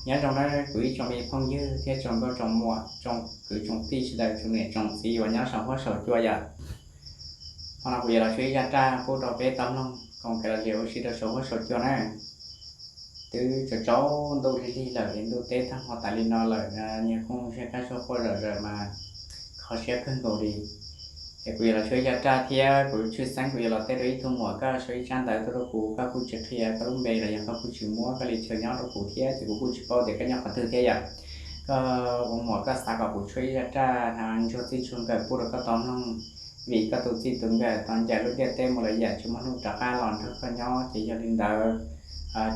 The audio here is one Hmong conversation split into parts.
Nyob zoo nawb kuv ib tsoom me phooj ywg thiab tsoom nkauj tsoom muam, tsoom kwv tsoom tij sawv daws, tsoom niam tsoom txiv uas nyob saum huab saum cua yom. Hmo no kuv yuav los suav ib zaj raj pub rau peb tau mloog koom kev lom zem ua si rau saum huab saum cua na. Twb tsaus tsaus ntuj lig lig lawm es ntuj teb tag hmo tas li no lawm, nyiaj koob zeb kab suab quaj zom zaws mas kho siab kawg nkaus li. Es kuv yuav los suav ib zaj raj thiab kuv tshwj xeeb kuv yuav los teb rau ib tug muam, koj sau ib tsab ntawv tuaj rau kuv, koj kuj tsis qhia koj lub npe los yog koj kuj tsis muab koj li chaw nyob rau kuv thiab ces kuv kuj tsis paub tias koj nyob qhov twg thiab yom. Koj ua muam koj xav kom kuv tshuab ib zaj raj ntsuag txij ntsuag nkawm pub rau koj tau mloog, vim koj tus txij tus nkawm tau ncaim lub ntiaj teb mus lawm yam tsis muaj hnub rov qab los nrog koj nyob ces yog li ntawd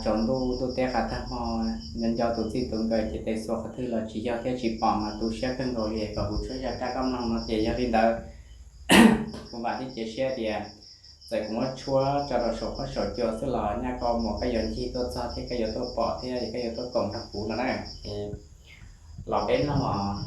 tsaus ntuj ntuj teb qab tag hmo, nco nco tus txij tus nkawm ces tes xuas qhov twg los tsis yog thiab tsis pom mas tu siab kawg nkaus li. Kom kuv tshuab zaj raj koj mloog no ces yog li ntawd kuv vam thiab cia siab tias txawm kuv muab tshuab tso rau saum huab saum cua xwb los nyaj koj muam koj yuav ncig tuaj txog thiab koj yuav tuaj pom thiab koj yuav tuaj koom nrog kuv no na. Los peb mloog os.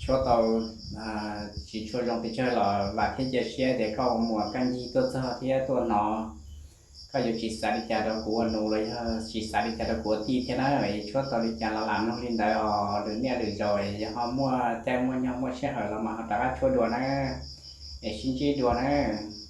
Tshuab tau tsis tshua zoo pes tsawg los vam thiab cia siab tias koj ua muam koj ncig tuaj txog thiab tuaj hnov, koj yuav tsis xav li cas rau kuv ua nus los yog tsis xav li cas rau kuv ua tij thiab na. Tshuab tau li cas los lam mloog li ntawd os, lwm niaj lwm zaus yog ho muaj caij muaj nyoog muaj sij hawm los mas ho rov qab tshuab dua na, es sib ntsib dua nawb.